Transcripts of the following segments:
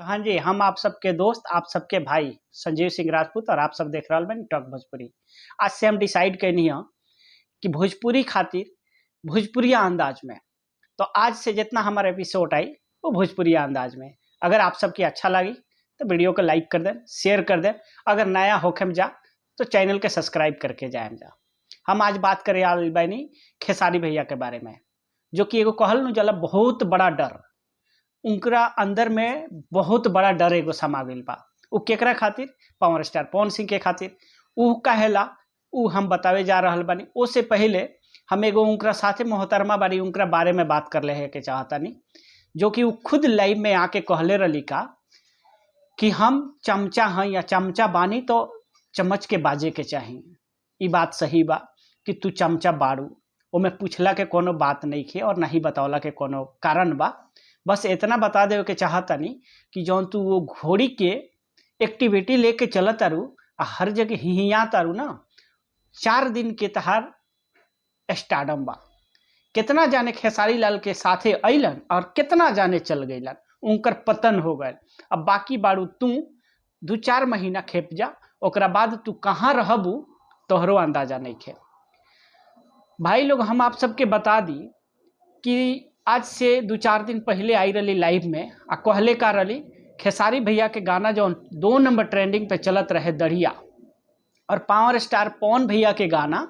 तो हाँ जी, हम आप सबके दोस्त, आप सबके भाई संजीव सिंह राजपूत और आप सब देख रहल बानी टॉक भोजपुरी। आज से हम डिसाइड कैनी ह कि भोजपुरी खातिर भोजपुरिया अंदाज में, तो आज से जितना हमारा एपिसोड आई वो भोजपुरिया अंदाज में। अगर आप सबके अच्छा लगी तो वीडियो को लाइक कर दें, शेयर कर दें। अगर नया होखम जा तो चैनल के सब्सक्राइब करके जाएम जा। हम आज बात करे आल बानी खेसारी भैया के बारे में, जो कि एगो कहल नु जाला बहुत बड़ा डर, उनकरा अंदर में बहुत बड़ा डर एगो समा गइल बा। उ केकरा खातिर? पावर स्टार पवन सिंह के खातिर। उ काहेला उ हम बतावे जा रहल बानी। ओसे पहले हम एगो उनकरा साथे मोहतरमा बानी, उनकरा बारे में बात कर ले के चाहतानी, जो कि उ खुद लाइव में आके कहले रही का कि हम चमचा हैं या चमचा बानी तो चम्मच के बाजे के चाही। ई बात सही बा कि तू चमचा बाड़ू, ओमे पूछला के कोनो बात नहीं खे और नहीं बतौला के कोनो कारण बा। बस इतना बता देवे के चाहतानी कि जौन तू वो घोड़ी के एक्टिविटी लेके चलत तारू आ हर जगह हिहिया तारू ना, 4 दिन के तहार स्टार्डम बा। कितना जाने खेसारी लाल के साथे अइलन और कितना जाने चल गइलन, उनकर पतन हो गए। अब बाकी बारू तू 2-4 महीना खेप जा, ओकरा बाद तू कहाँ रहबू तोहरो अंदाजा नहीं खे। भाई लोग, हम आप सबके बता दी कि आज से 2-4 दिन पहले आई रही लाइव में आ कहले का रही खेसारी भैया के गाना जो 2 नंबर ट्रेंडिंग पे चलत रहे दढ़िया, और पावर स्टार पवन भैया के गाना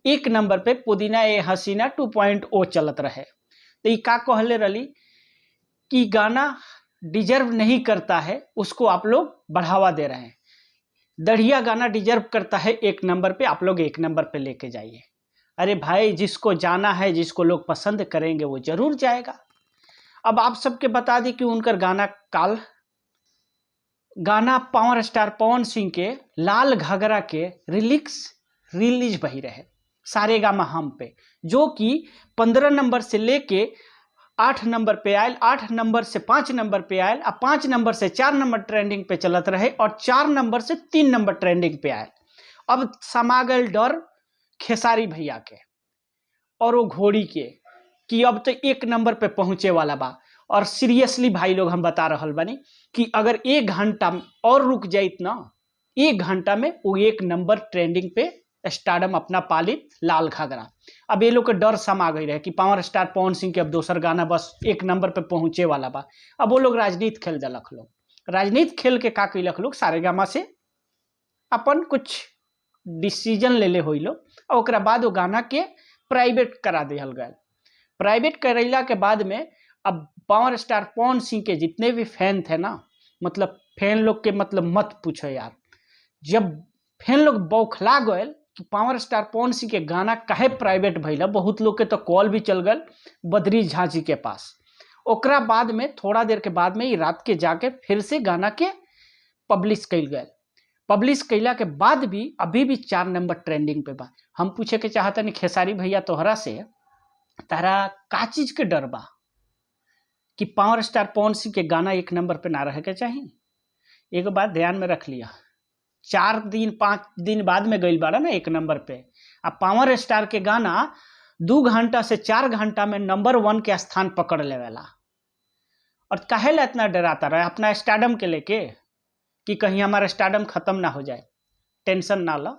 1 नंबर पे पुदीना ए हसीना 2.0 चलत रहे। तो ये का कहले रही कि गाना डिजर्व नहीं करता है, उसको आप लोग बढ़ावा दे रहे हैं। दढ़िया गाना डिजर्व करता है 1 नंबर पे, आप लोग 1 नंबर पे लेके जाइए। अरे भाई, जिसको जाना है, जिसको लोग पसंद करेंगे वो जरूर जाएगा। अब आप सबके बता दी कि उनकर गाना काल गाना पावर स्टार पवन सिंह के लाल घाघरा के रिलीज बही रहे सारेगामा हम पे, जो कि 15 नंबर से लेके 8 नंबर पे आयल, 8 नंबर से 5 नंबर पे आयल, आ 5 नंबर से 4 नंबर ट्रेंडिंग पे चलत रहे और 4 नंबर से 3 नंबर ट्रेंडिंग पे आयल। अब समा गइल डर खेसारी भैया के और वो घोड़ी के कि अब तो 1 नंबर पे पहुंचे वाला बा। और सीरियसली भाई लोग, हम बता रहल बानी कि अगर 1 घंटा और रुक जाइत ना, 1 घंटा में वो 1 नंबर ट्रेंडिंग पे स्टारडम अपना पालित लाल घाघरा। अब ये लोग के डर समा गई रहे कि पावर स्टार पवन सिंह के अब दोसर गाना बस 1 नंबर पे पहुंचे वाला बा। अब वो लोग राजनीति खेल दलक लोग, राजनीति खेल के का कैलक लोग, सारेगामा से अपन कुछ डिसीजन ले ले होई लोग और ओकरा बाद वो गाना के प्राइवेट करा दिहल गए। प्राइवेट करैला के बाद में अब पावर स्टार पवन सिंह के जितने भी फैन थे ना, मतलब फैन लोग के मतलब मत पूछो यार, जब फैन लोग बौखला गए कि पावर स्टार पवन सिंह के गाना काहे प्राइवेट भइला, बहुत लोग के तो कॉल भी चल गए बद्री झा जी के पास। ओकरा बाद में थोड़ा देर के बाद में रात के जाके फिर से गाना के पब्लिश कइल गए। पब्लिश कैला के बाद भी अभी भी 4 नंबर ट्रेंडिंग पे बा। हम पूछे के चाहता नहीं खेसारी भैया तोहरा से, तारा का चीज के डर बा कि पावर स्टार पवन सिंह के गाना 1 नंबर पे ना रहे के चाहिए? एगो बात ध्यान में रख लिया, 4 दिन 5 दिन बाद में गइल बाड़ा ना 1 नंबर पे, आ पावर स्टार के गाना 2 घंटा से 4 घंटा में नंबर 1 के स्थान पकड़ लेवेला। और काहे ला इतना डराता रहे अपना स्टारडम के लेके कि कहीं हमारा स्टारडम खत्म ना हो जाए? टेंशन ना लो,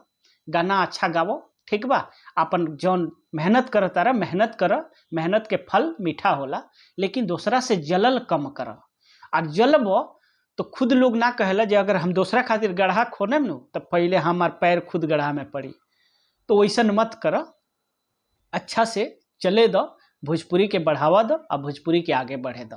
गाना अच्छा गावो, ठीक बा। अपन जौन मेहनत करता रह, मेहनत कर, मेहनत के फल मीठा होला, लेकिन दूसरा से जलल कम कर। और जलबो तो खुद लोग ना कहला जे अगर हम दूसरा खातिर गढ़ा खोनेम नु तो पहले हमार पैर खुद गढ़ा में पड़ी। तो वैसन मत कर, अच्छा से चले दो, भोजपुरी के बढ़ावा दो और भोजपुरी के आगे बढ़े दो।